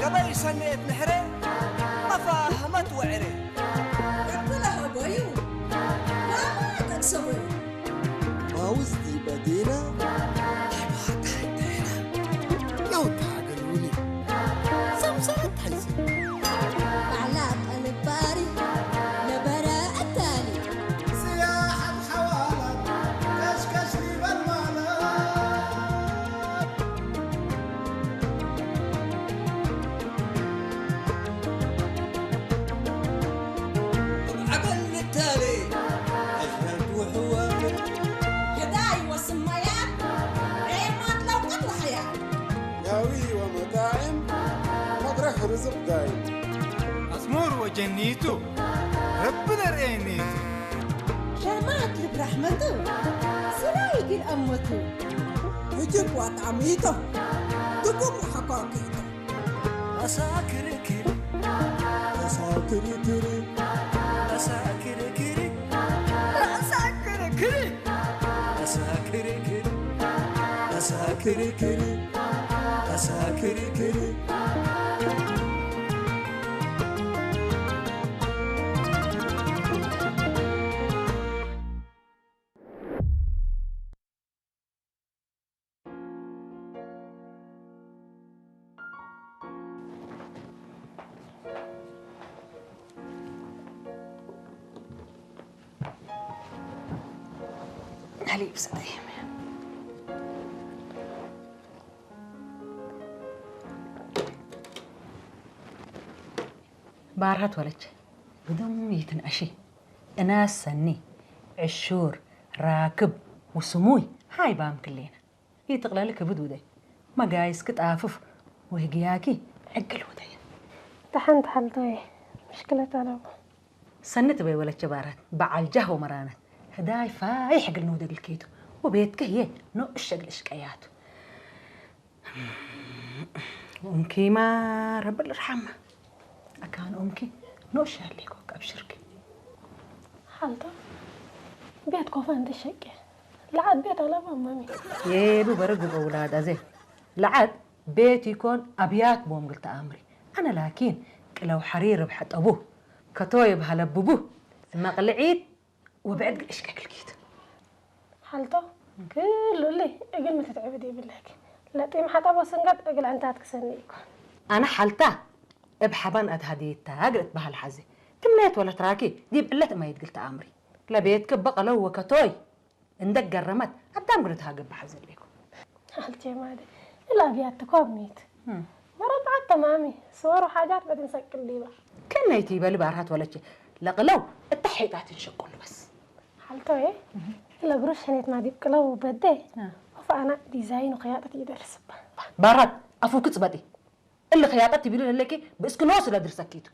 ገበይ ሰኔት ንሕረ መፋህመት ወዕረ። እብለ ሀቦዩ ዋማ ጠቅሰቦዩ። ማውዝ ዲበ ዲና ዲባ ታሕተና። ያው ታገሉኒ። ሰምሰረት ታይዚ። ባዕላ ጠልባሪ ነበረ ኣታሊ። ስያሓት ሓዋላት ከሽከሽ ሊበል ማለት። ዓበል ንታሌ ኣሽረድ ውሕዋት። ህዳይ ወስማያ ሬማት ለውቀት ወሕያ። ናዊ ወመጣዕም መድረኽ ርዝቕ ዳይ። ኣስሙር ወጀኒቱ ረቢ ነርእየኒቱ። ሸማት ልብ ራሕመቱ ስራይ ግን ኣሞቱ። ህጅብ ዋጣ ሚቶ ትጉም ሓኳኪቶ። ኣሳ ክርክር ኣሳ ክርክር ኣሳ ክርክር ኣሳ ክርክር ኣሳ ክርክር ኣሳ ክርክር ኣሳ ክርክር። ባርሃት ወለች ብደም ይትንኣሺ። እናስ ሰኒ ዕሹር ራክብ ውስሙይ ሃይ ባም ክሌና ይትቕለሊ ክብድ ውደይ መጋይስኪ ጣፍፍ ወህግያኪ ዕግል ውደይ። ደሓን ተሓልቶየ ምሽክለታ ኣለዎ። ሰኒ ትበይ ወለች ባራት በዓል ጃህ ወመራነት ህዳይ ፋይሕ እግል ንውደግልኪቱ ወቤትኪ ህየ ንእሽ እግል እሽቀያቱ። ኡምኪማ ረብል ርሓማ ኣካን ኡምኪ ኖሽ ያሌኮ ቀብሽርኪ። ሓልታ ቤት ኮፋ እንተ ሸቄ ለዓድ ቤት ኣለባ ማሚ። የዱ በረግ በውላዳ ዘ ለዓድ ቤት ይኮን ኣብያት ቦም ግልተ ኣምሪ። ኣነ ላኪን ቅለው ሓሪር ብሐጠቡ ከቶ ይብሃለብቡ መቕልዒት ወብዕድ ግእሽ ከግልኪት። ሓልቶ ክሉሊ እግል ምትትዕብድ ይብለክ ለጢም ሓጠቦ ስንገድ እግል ዕንታት ክሰኒ ይኮን። ኣነ ሓልታ እብ ሓባን ኣድሃዲታ ግርት በሃል ሓዚ ትምነየት ወለት ራኪ ዲብ ዕለት እማይት ግልተ ኣምሪ ለቤትክ በቐለው ወከቶይ እንደ ገረመት ኣዳም ግርት ሃገብ በሓዘ ሌኩ። ሓልቴ ማደ እላ ቢያት ተኳብ ሚት መረጣት ተማሚ ስወሩ ሓጃት በትን ሰቅል ዲባ። ከነይቲ ይበል ባርሃት ወለች ለቕለው እታ ሒጣትን ሸቁሉ በስ። ሓልቶዬ እለ ግሩሽ ሕኔት ማዲብ ቅለው በደ ወፋኣና ዲዛይኑ ከያጠት ይደርስባ። ባራት ኣፉ ክጽበጢ እለ ከያጠት ትቢሉ ለለኪ ብእስክኖ ስለ ድርሰኪቱ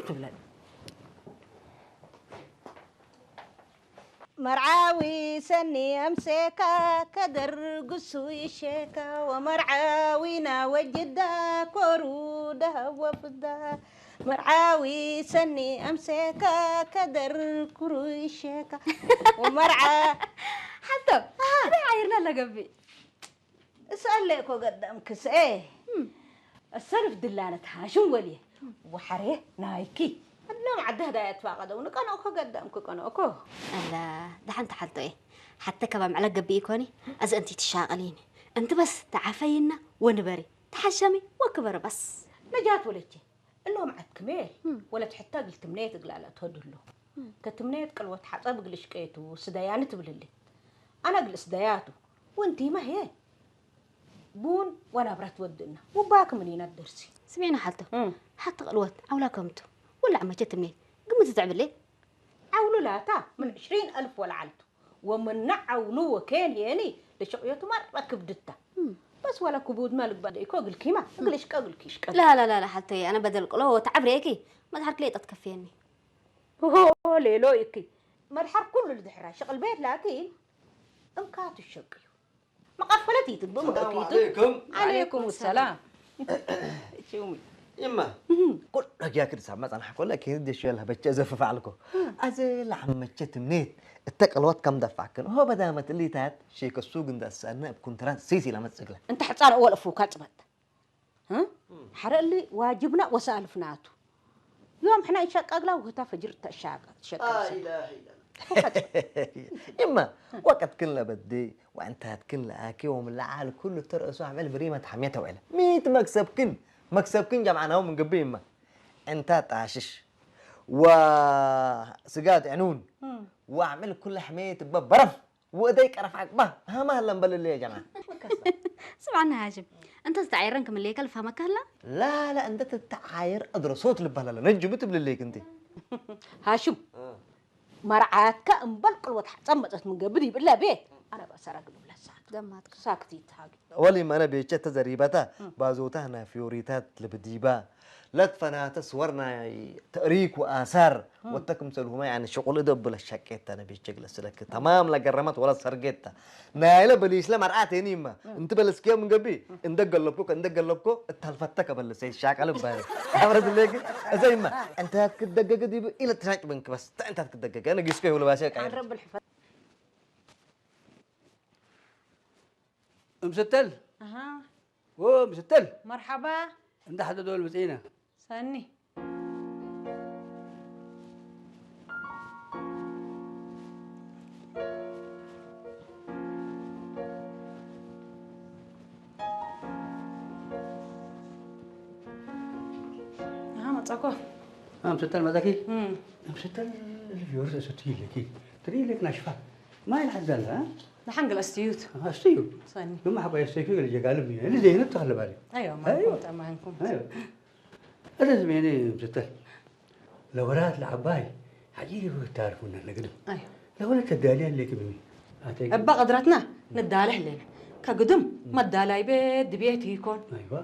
ትብለን። መርዓዊ ሰኒ ኣምሴካ ከደር ጉሱ ይሼካ ወመርዓዊና ወጅዳ ኮሩ ደሃብ ወፍዳ። መርዓዊ ሰኒ ኣምሴካ ከደር ኩሩ ይሼካ ወመርዓ ሓቶ ኣበይ ዓይርና ኣለገብእ። እስአለ እኮ ገዳም ክስኤ እም። እሰልፍ ድላነት ሃሽም ወልየ ወሓሬ ናይኪ እሎም ዓዲ ህዳያ ትፋቀደው ንቀነእኮ ገዳም ክቀነእኮ። ኣላ ደሓን ተሓልጦ እየ ሓተ ከባብ ምዕለ ገብእ ይኮኒ ኣዚ እንቲ ትሻቀሊኒ እንቲ በስ ተዓፈይና ወንበሪ ተሓሸሚ ወክበሪ በስ። ነጃት ወለቼ እሎም ዓትክሜ እም። ወለት ሕታ ግልትምኔት እግላለ ተድሎ እም። ከትምኔት ቅልወት ሓጸብ ግልሽቀየቱ ስደያኒ ትብልልኝ ኣነ ግልስ ደያቱ ወንቲማ ሄ ቡን ወናብራ ትወድእና ውባክ ምኒና ደርሲ። ስሚዕና ሓልቶ፣ እም። ሓቲ ቅልወት ዓውላ ከምቱ ወላ መቸት እምኔ ግምት ዝዕብሌ ዓውሉ ላታ ምን ዕሽሪን ኣልፍ ወላ ዓልቱ ወምና ዓውሉ ወኬን የኒ ለሸቅዮቱ ማራ ክብድታ። እም። በስ ወላ ክቡድ ማልግባ ደኢኮ ግልኪማ፣ እም። ግልሽቀ ግልኪ ሽቀ። ላ፣ ላ፣ ላ፣ ላ፣ ሓልተይ፣ ኣነ በደል ቅሎ ወተዓብሬኪ፣ መድሓር ክሌጠት ከፍየኒ። ሆ፣ ሌሎ ይኪ። መድሓር ኩሉ ልድሕራ ሸቅል ቤት ላኪን እምካ ትሸቅዩ። መቐፈለት ይትብእ ሰላም መቀፊቱ። ዓለይኩም። ዓለይኩም ሰላም። እሺ፣ ኡሚ። ይማ፣ ኩሉ ጊያ ክድሳብ መጻናሕ ኮለ፣ ኪን ደሽ የለ በቸ ዘፍፋ ኣልኮ። ኣዘ ላዕመቸ ትምኔት፣ እተ ቀልወት ከም ደፋክን። ሆ በዳመት እሊታት፣ ሼከ ሱግ እንዳሳነ፣ ብ ኩንትራት ሲሲ ለመጽግለ። እንተ ሕጻር እወል እፉ ካጽበት። እ? ሓረ እሊ ዋጅብና ወሰኣልፍናቱ። ዮም ሕና ይሸቀግላ ውህታ ፈጅር ተሻቀ፣ ትሸቀ። ላ ኢላሃ ኢላላህ። ይማ፣ ወቀትክን ለበዴ፣ ወእንታትክን ለኣኬ፣ ወምለዓል ኩሉ ተርእሱ ኣምዕል ብሪመት ሓምየት ተውዕለ። ሚት መክሰብክን፣ መክሰብክን ጀምዓናሁ ምን ግቢ ይማ። እንታ ጣሽሽ፣ ወስጋድ ዕኑን፣ እም። ወኣምዕል ኩለ ሕሜት በበረፍ፣ ወእደይ ቀረፍ ዓቅባ፣ ሃማ ሃላ እምበልለ ያ ጀምዓ። ስምዓና ሃሽም፣ እንተ ዝተዓየረን ክምለየካ ልፋመካ ሃላ? ላ፣ ላ፣ እንተ ትተዓየር እድረሶት ልባል ኣለ። ነጅሙ ትብልለይ ክንቲ። ሃሽም፣ እ። መርዓትካ እምበል ቅልወት ሓጻብ መጸት ምንገብር ይብለ ቤ። ኣነ በሰራ ግብለሳ። ገማትካ። ሳክቲ ይትሃግ። ወሊ ማነ ቤቸ ተዘሪባታ፣ እም። ባዞታ ና ፊዮሪታት ልብዲባ፣ ለትፈናተ ስወር ናይ ተእሪክ ወኣሳር፣ እም። ወተ ክምሰልሁማ፣ ያኒ ሽቁል እደ ብለ ሸቄታ ነቤቸ ግለስለክ። ተማም ለገረመት ወለ ሰርጌታ። ናይለ በሊስለ መርዓት የኒማ። እም። እንት በለስኪዮ ምን ገቢ? እም። እንደ ገለብኮ፣ እንደ ገለብኮ፣ እታልፈተ ከበልሰ ይሻቀል ባሪ። አብረዝ ለግ፣ እዘይማ፣ እንተ ክትደገገ ዲብ ኢለ ትሻጭ ብንክ በስ፣ እንተ ክትደገገ፣ እነ ጊስኮ ይሁሉ ባሰ ቃይል። ዓረብ ብልሕፈት። እምስተል? ኣሃ። ዎ፣ እምስተል? መርሓባ። እንዳ ሓደ ዶል መጺእና። ሰኒ። ኣሃ፣ መጻኮ። ኣምስተል መጻኪ? እም። እምስተል ልጅ ወርሰ ስትይ ለኪ። ትሪ ለክ ናሽፋ። ማይ ልሓዛላ፣ እ? ንሓንግል ኣስትዩት። ኣስትዩ። ሰኒ። ብማሕቆ የስተይኩ ገለ ጀጋልብ እዩ። እዚ ዘይነት ተኽለ ባሪ። ኣይዋ፣ ኣይዋ። ማንኩም ጠማንኩም። ኣይዋ። እዚ ዝሜኒ ምስተል። ለወራት ለዓባይ ሓጂ ይብታርፉና ነግድም። ኣይዋ። ለወለት ተዳልያ ለኪ ብሚ። ኣተይ። እባ ቅድረትና ንዳለ ህሌና። ከግድም መዳላይ ቤት ድቤት ይኮን። ኣይዋ።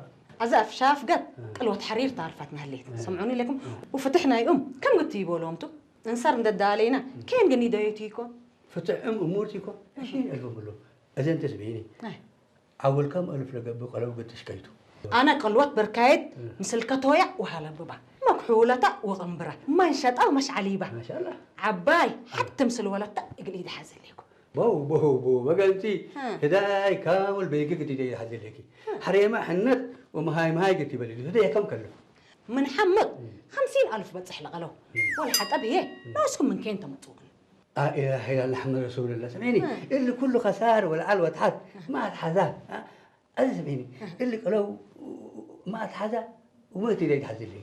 ኣዛ ኣፍሻፍ ገት እ። ቅልወት ሓሪር ታርፋትና ህሌት። እ። ሰምዑኒ ለኩም። እ። ወፍትሕ ናይ ኡም ከም ግት ይበሎም ቱ። እንሰር እንደዳለይና እ። ኬን ግን ይደየት ይኮን። ፍትሕ እም እሙርት ይኮ። እሺ፣ እልፍ ብሎ። እዘን ተስቢኒ። ኣይ። ዓወልካም እልፍ ለገብእ ቀለው ግትሽ ከይቱ። ኣነ ቀልወት በርካየት እ። ምስል ከቶያ ወሃለብባ። መክሑለታ ወቕንብራ። መንሸጣ ወመሽዓሊባ። ማሻአላህ። ዓባይ ሓብት ምስል ወለታ እግል ኢድ ሓዘለይኩ። ቦው፣ ቦው፣ ቦው። መገንቲ እ። ህዳይ ካውል በይግግ ዲደ ሓዘለይኪ። እ። ሓሬማ ሕነት ወመሃይ መሃይ ግት ይበል። ህደ የከም ከሎ። ምን ሓመድ እ። ኸምሲን ኣልፍ በጽሕ ለቐለው። እ። ወልሓጠብ እየ። እ። ናውስኩም ምን ኬን ተመጽኡ? لا إله إلا الله محمد رسول الله. سمعيني، ها. اللي كله خسار والعلوة تحت، ما أتحذى. ها؟ هذا سمعيني، ها. اللي قالوا ما أتحذى، وين تدري تحذي لي؟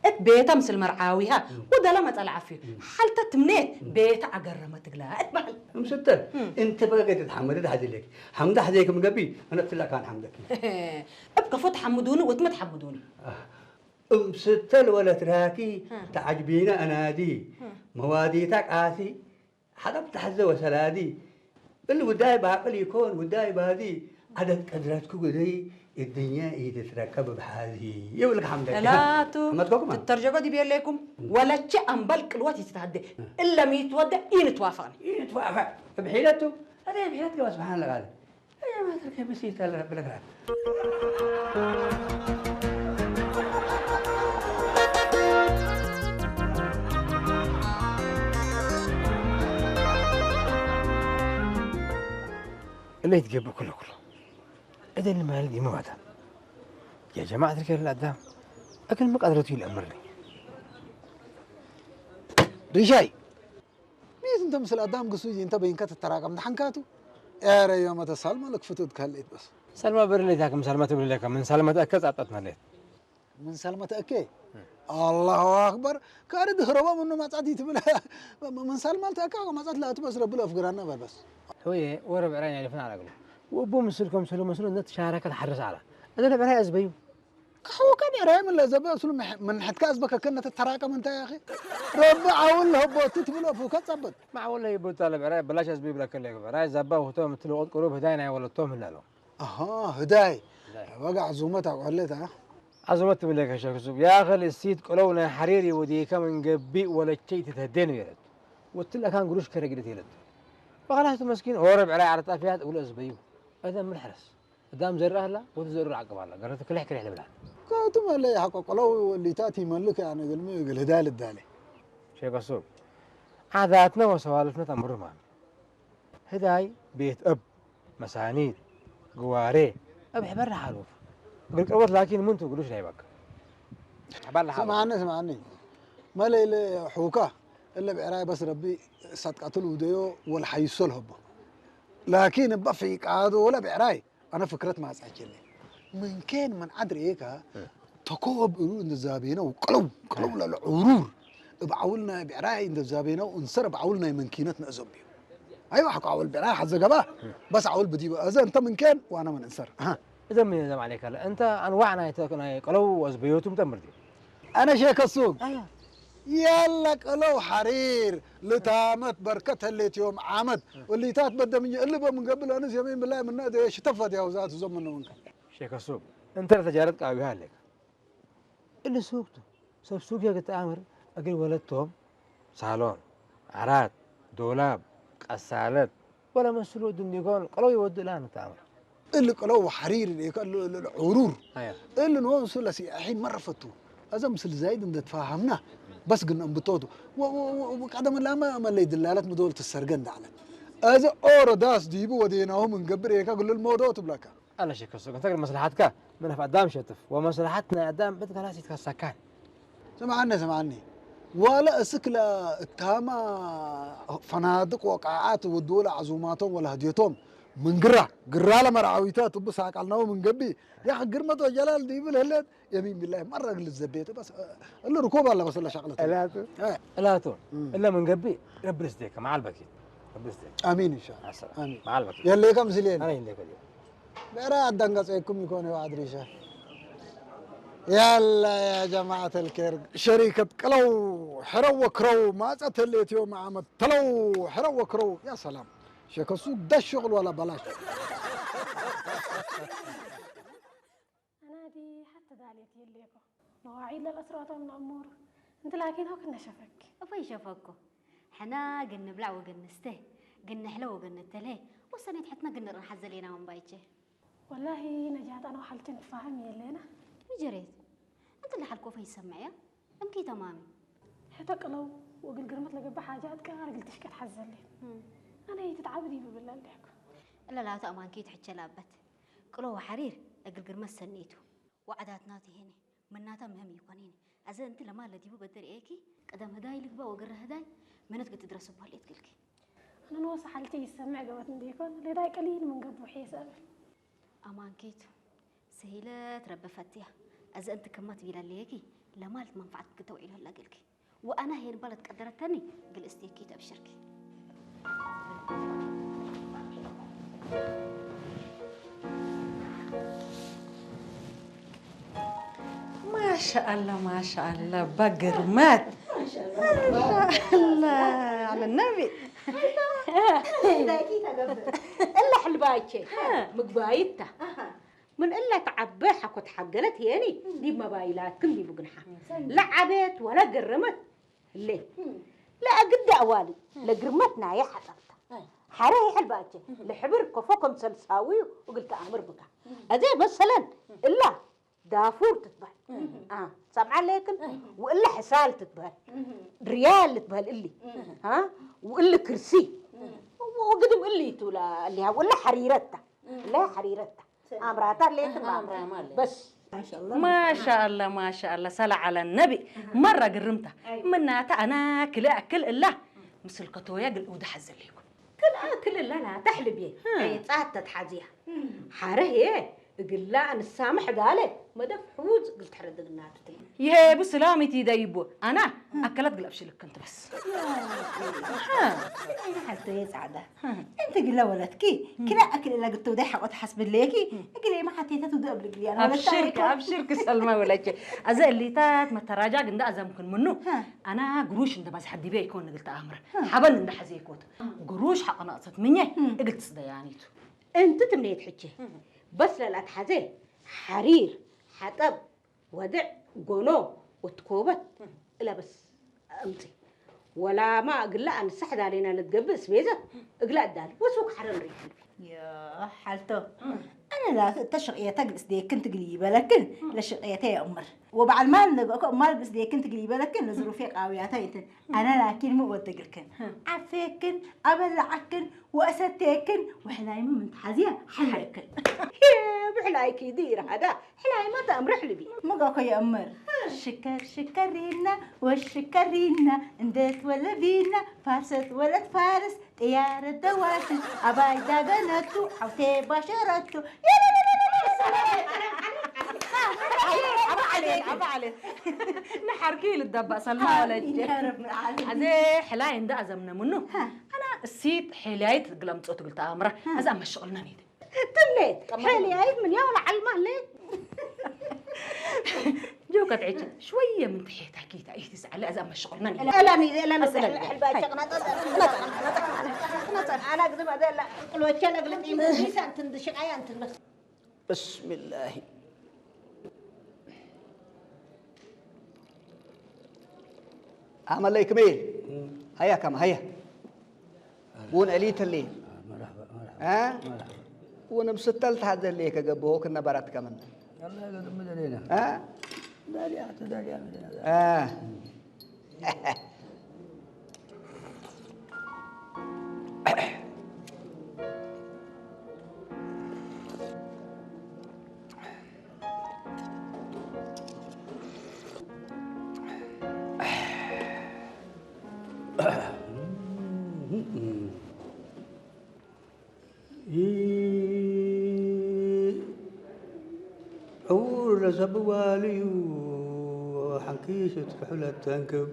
እት ቤታ ምስል መርዓዊሃ ም። ወደላ መጸል ዓፍዩ ም። ሓልታ ትምኔት ም። ቤታ ኣገረመ ትግላ እት በሃል። ምስተር ም። እንተ በቀ ተትሓመድ ተሓዚ ለክ ሓምዳ ሓዘይከ ምገቢ ኣነ ብትላ ካን ሓምደክ እብ ከፎ ተሓምዱኒ ወትመ ተሓምዱኒ እምስተል ወለት ራኪ እ። ተዓጅቢነ ኣናዲ እ። መዋዲታ ቃሲ ሓቀብ ተሕዘ ወሰላዲ እል ውዳይ ባቅል ይኮን ውዳይ ባዲ ዓደት ቀድረትኩ ግደይ እድኛ ኢትትረከብ ብሓዚ ይብልክ ሓምደክ እላቱ ሓመድኮኩም ትተርጀጎ ዲብ የለይኩም ወለቺ ኣምበል ቅልወት ይትትሃደ እለ ሚትወደ ኢንትዋፈቅኒ ኢንትዋፈቅ ብሒለቱ ኣደ ብሒለት ገባ ስብሓን ለቃል እለ ይትገብእ ኩሎ ኩሎ እደኒ ማለት ይመባታ ያ ጀማዓት ርከ ለኣዳም እግል መቃድረቱ ይልእምርኒ ሪሻይ ሚት እንተ ምስል ኣዳም ግሱ እንተ በይንከ ትተራቀም ደሓንካቱ ኤረ ዮመተ ሳልማ ለክፍቱት ከለይት በስ። ሰልማ በርሌት ያክም ሰልማ ትብል ለካ ምን ሰልማ ተእከ ጻጣት ማለት። ምን ሰልማ ተእከ? አላሁ አክበር። ካሪ ድህረባ ምኑ ማጻት ይትብል። ምን ሰልማ ተእከ ማጻት ላቱ በስ ረብል አፍግራና በል በስ። ሆየ ወረ ብዕራይ ናይ ልፍና አላግሉ። ወቦ ምስል ከም ስለ መስሎ እንደ ተሻረከ ተሐርስ አላ። እደ ለብዕራይ አዝበዩ። ክሕውካ ብዕራይ ምን ለዘበ እሱሉ ምሕ-፣ ምን ሕትካ ኣዝበከከነ ተተራቀም እንታይ ያኺ? ረቢ ዓውል ለህቦ እቲ ትብሎ ፍውከት ጸበል። ማዕወል ለህቦ እታ ለብዕራይ በላሽ ኣዝበ ይብለከ ለይከ ብዕራይ ዛባ ውህቶም እትልወጥ ቅሩብ ህዳይ ናይ ወለቶም ህላሎ። ኣሃ፣ ህዳይ። ህዳይ። በጋ ዕዙመት ኣቋለታ። ዓዘመት ትብለከ ሸክሱብ። ያኸል እሲት ቅለው ናይ ሓሪር ይወዲከ ምን ገቢእ ወለቸይ ትተህዴ ነው የለት። ወትለካን ግሩሽ ከረግደት የለት። በኸላቱ መስኪን ሆረ ብዕራይ ዓረጣፊያት እብሎ ዝበዩ። እዘ ምን ሕረስ። እዳም ዘርእ ኣላ፣ ወዲ ዘርእ ዓቅብ ኣላ። ገረቱ ክልሕ ክልሕ ልብላ። ካቱ መለ ይሓቆ ቆለው ወሊታት ይመልክ ያነ ግልሚ ግል ህዳይ ልዳለ። ሸከሱብ። ዓዳትነ ወሰዋልፍነ ተምሩ ማሚ። ህዳይ ቤት እብ፣ መሳኒት፣ ግዋሬ፣ እብ ሕበር ለሓሉፍ። እግል ቅርበት ላኪን ምን ትብሉሽ ናይ በቃ። ሕበር ለሓሉፍ። ስምዓኒ፣ ስምዓኒ። መለ ኢለ ሑካ፣ እለ ብዕራይ በስ ረቢ ሰድቃቱ ልውደዮ ወልሓይሶ ለሀቦ። ላኪን እበ ፊቃዶ ወለ ብዕራይ፣ ኣነ ፍክረት ማጻቸለ። ምንኬን ምን ዓድ ርኤካ፣ እ። ተኮብ እሩ እንደ ዛቤነው ቅለው፣ ቅለው እ። ለለ ዑሩር። እብ ዓውል ናይ ብዕራይ እንደ ዛቤነው እንሰር እብ ዓውል ናይ መንኪነት ነእዘብ እዩ። ኣይዋ፣ ሓቋ ዓውል ብዕራይ ሓዘ ገባ፣ እ። በስ ዓውል ብዲበ። እዘ እንተ ምንኬን ዋና ምን እንሰር። ኣሃ። እዘ ምን እዘም ዓለይካ ለ። እንተ ኣንዋዕ ናይ ተ-፣ ናይ ቅለው ወዝበዮቱም ተምር ድዩ? ኣነ ሼከ ሱቅ። ኣያ። ያላ ቀለው ሓሪር ልታመት በርከት ህሌት ዮም ዓመት እሊታት በደምኝ እሊ በምንገብእ ለንስ የሚን ብላይ ምነ እደ ሽተፈት ያው ዛት ዞም ምነ ወንከ። ሼከ ሱብ፣ እንተ ለተጃረት ቃዊሃ ኣለካ። እሊ ሱቅ ቱ፣ ሰብ ሱቅ የግትኣምር እግል ወለቶም ሳሎን፣ ዓራት፣ ዶላብ፣ ቀሳለት፣ ወለ መስሉ ድንዲጎን ቅለው ይወድእ ለሃ ንተኣምር። እሊ ቅለው ሓሪር ሌከ እሊ፣ እሊ፣ እሊ ዑሩር። ኣያ። እሊ ንወንሱ ለሲያሒን መረ ፈቱ። እዘ ምስል ዛይድ እንደ ተፋሃምና በስ ግን እንብቶቱ። ወ-፣ ወ-፣ ወ-፣ ወ-፣ ቀደም ላመ መለይ ድላለት ምዶል ትሰርገ እንዳዕለት። እዘ ኦሮ ዳስ ዲቡ ወዴናሁ ምንገብር ኤካ ግልል ሞዶ ትብለካ። ኣነ ሸከ ሱቅ እንተ መስለሓትካ ምን ኣፍ ኣዳም ሸትፍ ወመስለሓት ናይ ኣዳም ብትከላስ ይትከሳካን። ስምዓኒ፣ ስምዓኒ። ዋላ እስክ ለእታማ ፈናድቅ ወቃዓት ወድወለ ዓዙማቶም ወላ ህድየቶም ምን ግራ፣ ግራ ለመርዓዊታት እቡ ሳቃልናው ምን ገቢ፣ ያኽ ግርመት ወጀላል ዲብል ህለት፣ የሚን ቢላሂ መረ እግል ዘቤተ በስ፣ እለ ርኮብ ኣለ በስ እለ ሻቅለት። እላቱ፣ እ። እላቱ፣ እም። እለ ምን ገቢ፣ ረቢ ርስዴከ፣ መዓል በኪት፣ ረቢ ርስዴከ። ኣሚን ኢንሻአላህ። ኣሰላም። ኣሚን። መዓል በኪት። የሌከ ምስል የለ። ኣነ የሌከ። በራ ኣዳንጋጻይኩም ይኮን ይዋ ኣድሪሻ። ያላ ያ ጀማዓት ኣልከር፣ ሸሪከት ቅለው፣ ሕረው ወክረው፣ ማጸት ህሌት ዮም ዓመት ተለው፣ ሕረው ወክረው። ያ ሰላም። ሸከሱ ደሽ ሽቕል ወላ በላሽ። ኣናዲ ሓቲ ዳልየት የሌኮ። መዋዒድ ለለስራቶም ነእሙር። እንት ላኪን ሆክ ነሸፈክ። እፎይ ሸፈኮ። ሕና ግን ንብላዕ ወገን ንስተ፣ ግን ንሕለ ወገን ንተልሄ፣ ወሰኔት ሕትና ግን ንርንሓት ዘሌና ወንባይቼ። ወላሂ ነጃት ኣነ ወሓልቲ ንፋሃም የለና። ምጀሬት፣ እንት ለሓልኮ ፈይሰምዕያ፣ እምኪ ተማሚ። ሕተ ቅለው ወግል ግርመት ለገባ ሓጃት ቀራር ግል ትሽቀት ሓዘሌን። እም። ኣነ ይትትዓብድ ይብብላ ኣለኩ። እለ ላቱ ኣማንኪ ትሕቸ ላበት። ቅሎ ወሓሪር እግል ግርመት ሰኔቱ። ወዓዳትና ትሄነ፣ ምናታ ምህም ይኮኔነ። ኣዘ እንቲ ለማለ ዲቡ በደር ኤኪ፣ ቅደም ህዳይ ልግባ ወግረ ህዳይ፣ ምነት ግትድረስ እቧል ኤትግልኪ። ኣነ ንወሰ ሓልቲ ይሰምዕ ገበት እንዲኮን፣ ለዳይ ቀሊል ምን ገቡ ሒሳብ። ኣማንኪቱ፣ ስሂለት ረቢ ፈትያ። ኣዘ እንቲ ክመት ቢለለየኪ፣ ለማለት መንፈዓት ግተውዒሉ ህላ ግልኪ። ወኣና ሄን ባለት ቀደረተኒ ግል እስቴኪ ተብሽርኪ። ማሻአላ ማሻአላ በግርመት ማሻአላ አለ ነቢ። እላ ሕልባቼ ምግባይታ ምን እላ ተዓበ ሓኮት ሓገለት የኒ ዲብ መባይላትክን ዲቡ ግንሓ ለዓቤት ወላ ገረመት። እሌ ለአግዳ እዋሊ ለግርመት ናየ ሐጠርታ ሐረ ይሕልባቼ ለሕብር ከፎ ከምሰል ሳዊዩ እግል ተአምር ብካ። አዜ መሰለን እላ ዳፉር ትትበህል። አ፣ ሰምዓ ለየክን ወእላ ሕሳል ትትበህል። ሪያል ልትበህል እሊ። አ፣ ወእሊ ክርሲ ወግድም እሊ ትብላ እሊሃ ወላ ሐሪረታ። እላ ሐሪረታ። ኣምራታ ለየክን ኣምራማ ለየ። በስ። ማሻአላ ማሻአላ ሰላ ዐለ ነቢ። መራ ግርምታ ምናታ ኣና ክልእ ኣክል እላ ምስል ከቶያ ግል እውዳ ሐዘለይኩ። ክልእ ኣክል እላ ላ ተሕልብ እየ። እ። ጻት ተትሓዝያ። ሐረህ እየ። እግላ ንሳምሕ ጋለ መደፍ ሕውዝ እግል ትሕረድ ግናትቲ። ይሄ ብስላም እቲ ደይቡ ኣና ኣከላት ግላብ ሽልክ እንት በስ። ሓልቶ የጻዕዳ። እንት ግላ ወለትኪ ክላ ኣክል ኢላ ግቶ ዳይ ሓቆት ሓስብለኪ። እግል የማ ሓቴታ ትውደ እብል ግልያ ወለታ ኣብሽርክ ኣይኮን። ኣብሽርክ ሰልማ ወለች። ኣዘ እሊታት መተራጃ ግንዳ ኣዘምክን ምኑ። ኣና ግሩሽ እንደ ባዝ ሓዲቢ ኣይኮን እግል ተኣምረ። ሓበን እንደ ሓዜ ይኮት። ግሩሽ ሓቆና ቅሰት ምኘ እግል ትስደያኒቱ። እንት ትምኔት ሕቼ በስ ለላትሓዜ ሓሪር ሓጠብ ወድዕ ጎኖ ወትኮበት እለበስ እምጺ። ወላማ እግላ ኣንሳሕ ዳሌና ልትገብእ ስቤዘ እግላ እዳል ወስውክ ሓረም ሪት። ያ ሓልቶ ኣነ ላ ተሽቕየተ ግልስ ደየክን ትግል ይበለክን ለሽቕየተ የእምር ወበዓል ማል ነገእኮ ማል ግልስ ደየክን ትግል ይበለክን ለዝሩፌ ቃውያታ ይትን ኣነ ላኪን ምእወት ተግልክን ዓፌክን ኣበላዓክን ወእሰቴክን ወሕላይሙ ምንትሓዝያ ሓለክን። ብሕላይኪ ዲር ሃዳ ሕላይማ ተእምርሕ ልቢ። መጋኮ የእምር ሽከር ሽከሪና ወሽከሪና እንደት ወለቢና ፋርሰት ወለት ፋርስ ጥያረ ደዋት ኣባይ ዳገነቱ ዓውቴ ባሸረቱ። ንሓርኪ ልዳባእ ሰልማ ወለጀ። ኣዜ ሕላይ እንዳ ኣዘምነ ምኑ ኣና እሲት ሄልያይት ግለምጾ ትብል ተኣምራ። ኣዛ መሽቕልና ኔት ትምኔት ሄልያይት ምን ያው ለዓልማ ለ ጆከት ዕጭ ሽወየ ምን ትሕታ ኪታ ኢቲ ዝዓለ ኣዛ መሽቕልና ኔት። እላኒ እላኒ ሕልባ ጨቕና ኣና ግዝም ኣዘላ ቅሎቸ ለግልጥ ይምሳ እንትን ድሽቃያ እንትን በስ። بسم الله. عمل لك ميل. هيا كم هيا. بون عليت الليل. مرحبا، مرحبا. ها؟ مرحبا. ونمستل تحت الليل كجبوه كنا برات كمان. الله يقدم مدرينا. ها؟ داري أحت-، داري أحت-، داري أحت-، آه. ዕውር ለሰብ ዋልዩ ሓንኪስ እትፍሕለት ተንክብ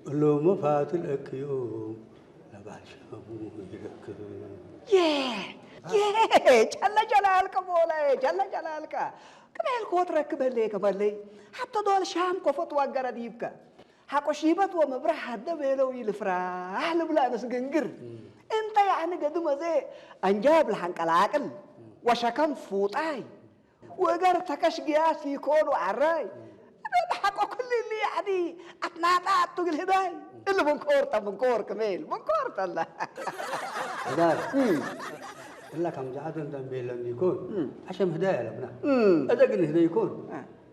እሎም መፋትል እክዮም ለባል ሻሙ ይረክብ። የ የ ጀለ ጀላልከ ሞላየ ጀለ ጀላልከ ቅቤል ኮት ረክብ ህሌ ከመለይ ሓቶ ዶል ሻም ኮፈት ዋገረ ዲብከ ሓቆ ሺበት ወመብረህ ሃደ ቤለው ይልፍራህ ልብላ ነስግንግር። እንተ ያዕኒ ገድመ ዘ አንጃብ ለሐንቀላቅል ወሸከም ፉጣይ ወገር ተከሽ ግያስ ይኮኑ ዓራይ። እደ ለሐቆ ክል እሊ ያዕኒ አትናጣ አቱ ግል ህዳይ። እሊ ምንኮር ተ ምንኮር ክሜል ምንኮር ተላ። ህዳር። እላ ከም ጃዓት እንተ ቤለን ይኮን። አሸም ህዳይ አለብና። እደ ግን ህደ ይኮን።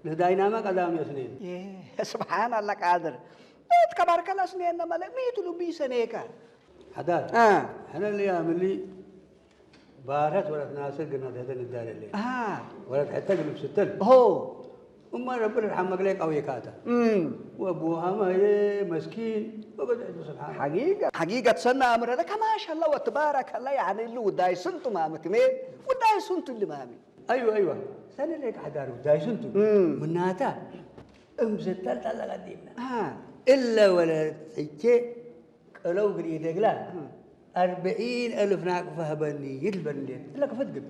ንህዳይናማ ቀዳሚ እስኔን። ስብሓን ኣላ ቃድር። እት ከባርከለ እስኔን ነመለ ሚቱ ልቢ ሰኔካ። ሓዳር። አ። ሕነ ልያምሊ ባረት ወለት ናስር ግና ደህደ ንዳለለ። አ። ወለት ሕተ ግልብ ስትል። ሆ። እማ ረቢ ርሓም መግለይ ቀውየካታ። እም። ወቡሃማየ መስኪን ወበድዕቱ ስብሓን። ሓጊገ-፣ ሓጊገት ሰና ኣምረለ ከማሽ ኣላ ወትባረከላ ያዕኒ እሉ ውዳይ ስንቱ ማሚ ክሜ ውዳይ ስንቱ እሊ ማሚ። አይዋ አይዋ ሰነ ለይክ ሓዳር ጉዳይ ስንቱ እም። ምናታ እም ዝተልጠለ ቀዲምና አ። እለ ወለ ጽቼ ቀለው ግዲ ደግላ እም። አርብዒን እልፍ ናቅፋ ህበኒ ይድልበን እንዴት እለ ክፈት ግቢ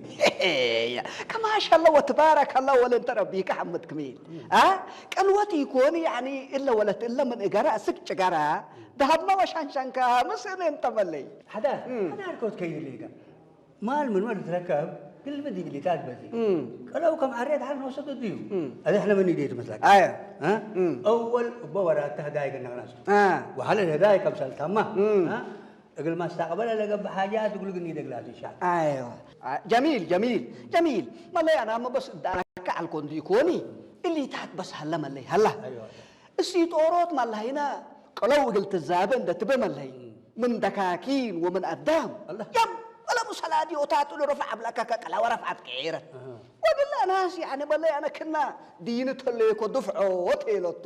ከማሻላ ወትባረከላ ወለ እንተ ረቢካ ሐመድ ክሚል አ ቀልወት ይኮን ያኒ እለ ወለት እለ ምን እገራ እስክ ጭገራ ዳሃብና ወሻንሻንካ ምስእነ እንተመለይ ሓዳር እም። ሓዳር ኮት ከይድልይካ ማል ምን ወል ትረከብ ግልብ ዲግሊታት በዚ እም። ቀለው ከም ዓሬት ሓል ንወሰዱ ድዩ እም። እዚ ሕነ መን ይደይ ትመስለካ ኣየ እ? እም። እወል እቦ ወራተ ህዳይ ገነግናሱ አ። ወሓለ ህዳይ ከም ሰልታማ እም። እ? እግል ማስታቅበለ ለገብ ሓጃት እግሉ ግን ይደግላት ይሻል ኣይዋ አ፣ ጀሚል ጀሚል ጀሚል መለይ ኣናመ በስ እዳረካ ዓልኮ እንዲ ይኮኒ እሊታት በስ ሀለ መለይ ሀላ ኣይዋ። እሲ ጦሮት ማላሂና ቀለው እግል ትዛበ እንደ ትበ መለይ ምን ደካኪን ወምን አዳም አላህ። ያም ወለሙ ሰላዲ ኦታቱ ለረፍዕ አብላካ ከቀላ ወረፍዓት ቀዒረ አሃ። ወደ እላ ናሲ ኣነ በለ ኣነ ክና ዲን ተለኮ ድፍዖ ተይለቶ።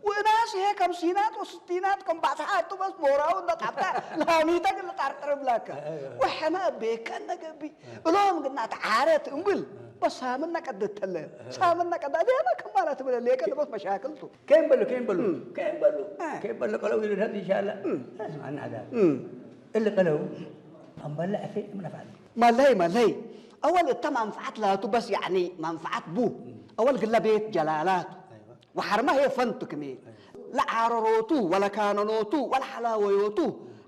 ወናሲ ሄ ከም ሲናት ወስቲናት ከም ባጽሓቱ በስ ሞራው እንደ ጣብታ ላሚታ ግን ጣርጥር ብላካ። ወሐና ቤከ ነገቢ እሎም ግና ተዓረት እምብል በሳምና ቀደተለ ሳምና ቀዳ ደማ ከማላ ትብለ ለቀ ለቦት መሻክልቱ። ከይም በሉ ከይም በሉ ከይም በሉ ከይም በሉ ቀለው ይልደት ኢንሻአላ። እስማና ዳ እልቀለው ኣምባላ ዕፌ ምነፋል ማለይ ማለይ ኣወል እታ መንፍዓት ላቱ በስ ያዕኒ መንፍዓት ቡ ኣወል ግላ ቤት ጀላላቱ ወሓርማ ሄ ፈንቱ ክሜ ለዓረሮቱ ወለካነኖቱ ወለሓላወዮቱ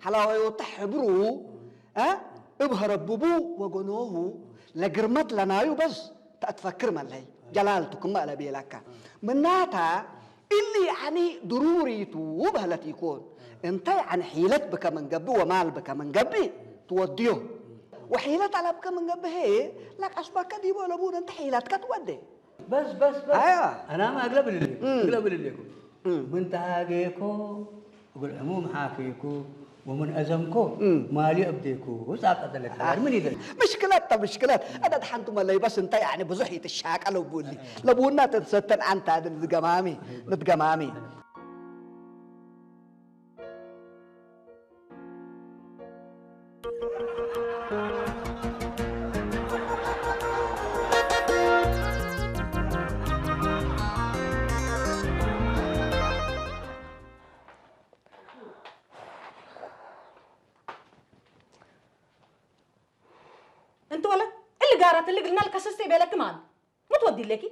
ሓላወዮቱ ሕብሩ እ እብ ሀረብቡ ወገኖሁ ለግርመት ለናዩ በስ ተእትፈክር መለይ ጀላልቱ ክመ ለቤለካ ምናታ እሊ ያዕኒ ድሩሪቱ በህለት ይኮን እንተ ያዕኒ ሒለት ብከ ምንገብእ ወማል ብከ ምንገብእ ትወድዮ ወሒለት አለብከ ምንገብእ ሄ ለቀስበከ ዲቦ ለቡን እንተ ሒለትከ ትወዴ። በስ በስ በስ አያ። አናማ እግለ ብልሌኩ እግለ ብልሌኩ ምን ተሃጌኮ እግል ዕሙም ሓኬኮ ወምን አዘምኮ ማልዮ እብዴኮ ጻቀ ደለክ ምን ይደል ምሽክለት ተ ምሽክለት አዳት ሓንቱ መለይ በስ እንተ ያዕኒ ብዙሕ ይትሻቀ ለቡሊ ለቡና ተንሰተን አንታ ንትገማሚ ንትገማሚ እንት ወለ እሊ ጋራት እሊ ግልና ልከስስቲ ቤለኪ ማን ሙት ወዲ ለኪ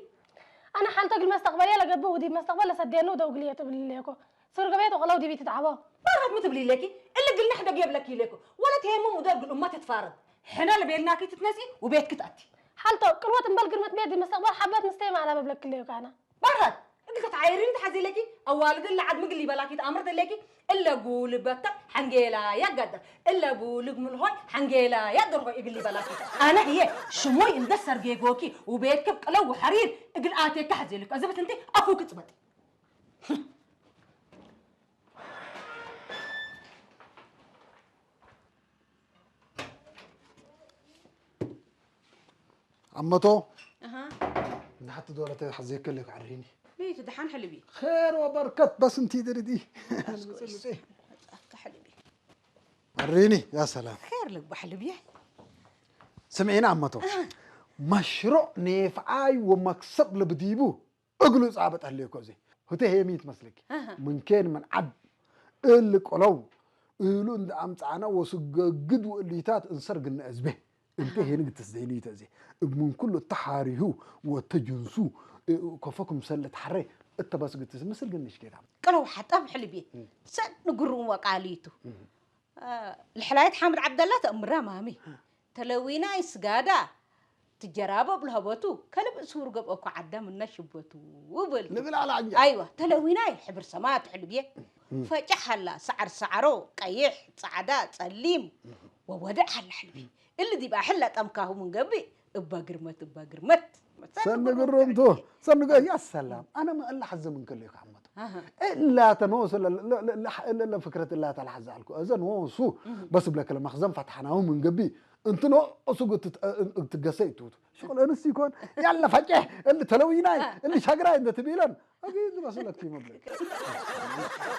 أنا حالتك المستقبلية لقبه ودي مستقبل لسدينه ودو قلية تبلي ليكو سور قبيت وقلو دي بيت دعوة ባራት ምትብሊ ለኪ እሊ ግልና ሕደግ የብለኪ ለኩ ወለ ተየሙ ሙደር ግል እማ ትትፋረድ ሕና ለቤልናኪ ትትነሲ ወቤትኪ ትኣቲ حالته قلوة مبل قرمت بيدي مستقبل حبات مستيمة على ببلك ليكو أنا ባራት እግል ተትዓይሪኒ ተሓዚ ለኪ ኣዋልድ እለ ዓድሚ ግል ይበላኪ ተኣምር ደለኪ እለ ጉልበታ ሓንጌላ ያጋዳ እለ ቡልግ ምልሆይ ሓንጌላ ያደርሆ እግል ይበላኪ ኣነ ህየ ሽሞይ እንደ ሰርጌጎኪ ውቤትክብ ቅለው ወሐሪር እግል ኣቴካ ሓዚ ለኪ እዚ ብትንቲ ኣፉ ክጽበጥ ዓመቶ ኣሃ ንሓቲ ዶረ ተሓዘየከ ለክ ዓሪኒ ቤት ደሓን ሕልቢ ኸር ወበርከት በስ እንቲ ድርዲ ኣስጎይስ መጻፍካ ሕልቢ ዓሪኒ ያ ሰላም ኸር ልግባ ሕልቢ ስምዒና ዓመቶ መሽሮዕ ኔፍዓይ ወመክሰብ ለብዲቡ እግሉ ጻበጥ ኣለኮ እዚ ህተ ሄሚት መስለኪ ምንኬን ምን ዓድ እል ቆለው እሉ እንደ ኣምጻዕና ወስገግድ ወእሊታት እንሰር ግነ እዝቤ እንተ ሄንግ ትስደይኒ ተዚ እብ ምን ኩሉ ተሓሪሁ ወተጅንሱ ከፈኩም ሰለ ተሓረ እተበስግትስ ምስል ግንሽ ጌታ ቅለው ሓጣብ ሕልቤ ሰድ ንግሩም ወቃሊቱ ልሕላየት ሓምድ ዓብደላ ተእምራ ማሚ ተለዊናይ ስጋዳ ትጀራበ ብልሀበቱ ከልብ እሱር ገብኦኮ ዓዳ ምና ሽበቱ ውብል ንብል ኣላ ዕንጃ ኣይዋ ተለዊናይ ሕብር ሰማያት ሕልብየ ፈጭሕ ሃላ ሰዓር ሰዓሮ ቀይሕ ጻዕዳ ጸሊም ወወድዕ ሃላ ሕልቢ እሊ ዲብ ኣሕላ ጠምካሁ ምን ገብእ እባ ግርመት እባ ግርመት ሰኒ ግርምቱ ሰኒ ያ ሰላም ኣነ መእላ ሓዘ ምን ከለዩ ክሓመቱ እላተ ኖሱ ለፍክረት እላተ ለሓዘ ኣልኩ እዘ ኖሱ በስ ብለከለ መኽዘን ፈትሓናሁ ምን ገቢ እንት ኖሱ ትገሰ ይትውቱ ሽቁል እንስ ይኮን ያለ ፈጨ እል ተለዊናይ እል ሻግራይ እንደ ትቢለን ኣጊ ዝመስለክ ይመብለክ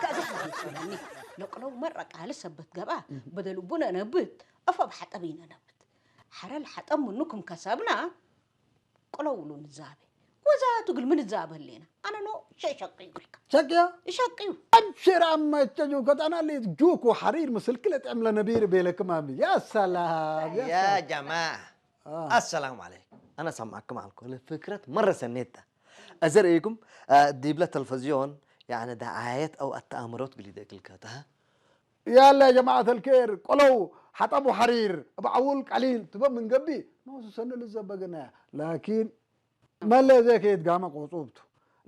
ከዚ ሓዲስ ይለኒ ለቅለው መረቃሊ ሰበት ገባ በደል ቡነ ነብት እፎ ብሓጠብ ይነነብት ሓረል ሓጠብ ምኑ ክም ከሰብና ቅለውሉ ንዛበ ወዛቱ ግል ምን ዛበ ሌና ኣነ ኖ ሸሸቅ ይግልካ ሸቅያ ይሸቅዩ أبشر عم تجو كتانا اللي جوكو حرير مسلك لتعمل نبير بيلك مامي يا سلام يا يا جماعة السلام عليكم أنا سامعكم على الكل فكرة مرة سنيتها أزر إيكم ديبلا تلفزيون يعني دعايات أو التآمرات قلي ذاك الكاتها يلا يا جماعة الكير قلو حطبوا حرير بعول قليل تبقى من قبي نوسو سنة للزبقنا لكن መለ ዘይ ከየትጋመ ቆጹብቱ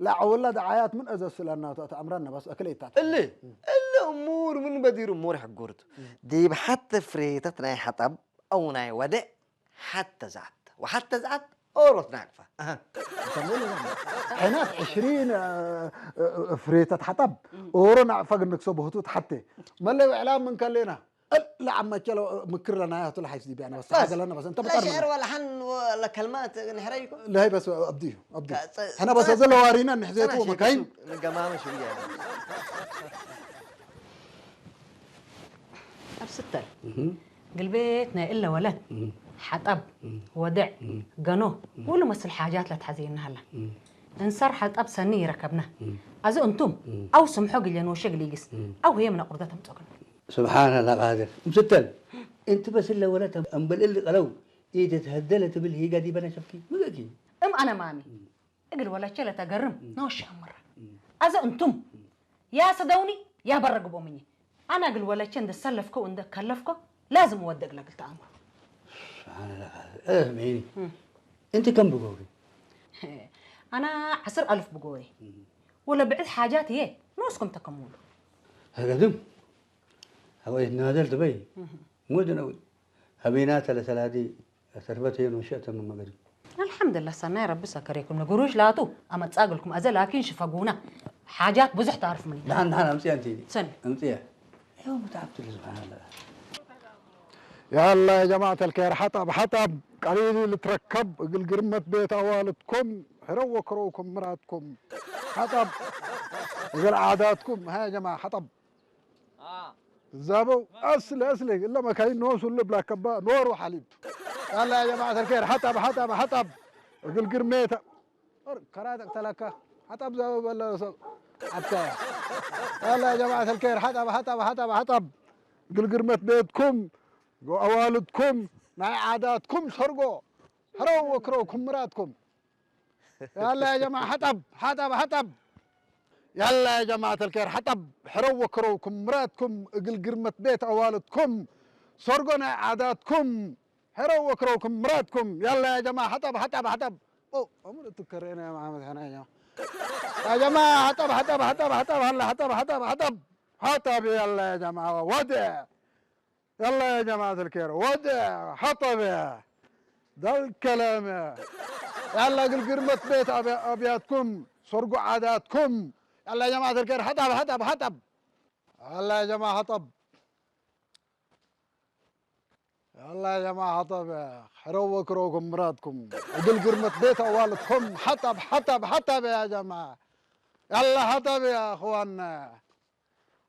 ለዐወላ ደዓያት ምን እዘ ስለናቱ ኣተ ኣምራና ባስ ኣክለ ይታት እሊ እሊ እሙር ምን በዲሩ እሙር ሕጉርቱ ዲብ ሓተ ፍሬተት ናይ ሓጠብ ኣው ናይ ወደእ ሓተ ዛት ወሓተ ዛት ኦሮት ናቅፋ ሕናት ዕሽሪን ፍሬተት ሓጠብ ኦሮ ናቅፋ ግንክሶ በህቱ ተሓቴ መለ ብዕላ ምን ከሌና لا عم كيلو مكر لنا يا طول حيس دي بيانا بس حاجه لنا بس انت لا بتعرف شعر ولا حن ولا كلمات نحريكم لا هي بس ابدي ابدي احنا بس هذا لو ورينا نحزيتو مكاين نقمامه شويه ኣብ ስተል ግልቤት ናይ እለ ወለት ሓጠብ ወድዕ ገኖ ኩሉ መስል ሓጃት ለትሓዘየና ሃላ እንሰር ሓጠብ ሰኒ ይረከብና ኣዚ እንቱም ኣው ስምሖ ግለ ንወሸ ግሊግስ ኣው ህየ ምነ ቁርደት ኣምጾግን سبحان الله قادر مستل انت بس الا ولا تنبل اللي قلو ايد تهدل تبل هي قدي بنا شفكي مقاكي ام انا مامي እግል ወለቼ ለተገርም ነወሽ አምራ አዘ እንቱም ያ ሰደውኒ ያ በረግቦምኝ አና እግል ወለቼ እንደ ሰለፍኮ እንደ ከለፍኮ ላዝም ወደግ ለግል ተአምሩ እህ ሚኒ እንቲ ከም ብጎሪ አና ዓስር አልፍ ብጎሪ ወለ ብዕድ ሓጃት እየ ንወስኩም ተከሙሉ هقدم هو يتنادل دبي مو دنوي هبينات لثلاثي ሰርበት የን ወሸእተ መመገዲ ኣልሓምድላ ሰናይ ረቢ ሰከረኩም ንግሩሽ ላቱ ኣመጻግልኩም ኣዘ ላኪን ሽፈጉና ሓጃት ብዙሕ ታርፍ ምን دحان دحان أمسي أنت ሰን أمسي يوم تعبت سبحان الله يلا يا جماعة الخير حطب حطب قليل اللي تركب قل قرمة بيت أوالدكم حرو وكروكم مراتكم حطب قل عاداتكم ها يا جماعة حطب زابو أصل أصل إلا ما كاين نوس ولا بلا كبا نور وحليب يلا يا جماعة الخير حطب حطب حطب قل قرميت كراتك تلكا حطب زابو ولا سب حتى يلا يا جماعة الخير حطب حطب حطب حطب قل قرمت بيتكم أوالدكم ناي عاداتكم سرقو حرو وكروكم مراتكم يلا يا جماعة حطب حطب حطب يلا يا جماعة الخير حطب حرو وكروكم مراتكم قل قرمة بيت أوالدكم سرقنا عاداتكم حرو وكروكم مراتكم يلا يا جماعة حطب حطب حطب أو أمر تكرينا يا محمد حنا يا جماعة يا جماعة حطب حطب حطب حطب هلا حطب حطب حطب حطب يلا يا جماعة ودع يلا يا جماعة الخير ودع حطب يا ده الكلام يا يلا قل قرمة بيت أبي- أبياتكم سرقوا عاداتكم يلا يا جماعة الخير حطب حطب حطب يلا يا جماعة حطب يلا يا جماعة حطب يا حرو وكروكم مراتكم قل قرمة بيت أوالدكم حطب حطب حطب يا جماعة يلا حطب يا أخوانا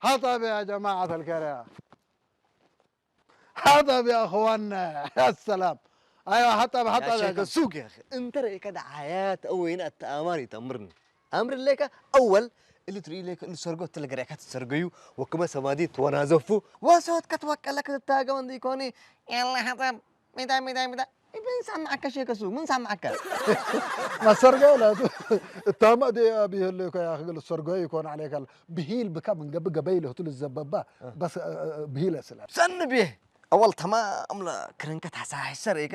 حطب يا جماعة الخير يا حطب يا اخوانا يا سلام ايوه حطب حطب يا شيخ جماعة. السوق يا اخي انت رأيك دعايات او هنا التآمر يتأمرني امر لك اول اللي تري لك اللي سرقوا تلقى ريكات تسرقوا وكما سمادي توانا زفو وصوت كتوكل لك تتاقى وندي كوني يلا حطب ميدا ميدا ميدا ምን ሰማዕካ ሸከሱ ምን ሰማዕካ ማሰርጋ ላ እታማ ደ ኣብይ ህለኮ ያ ክግል ሰርጎ ይኮን عليك ብሂል ብካ ምን ገብ ገበይ ለህቱ ልዘበባ በስ ብሂል ስላ ሰን ብየ ኣወል ተማም ለክርንከት ሓሳሕሰር ይከ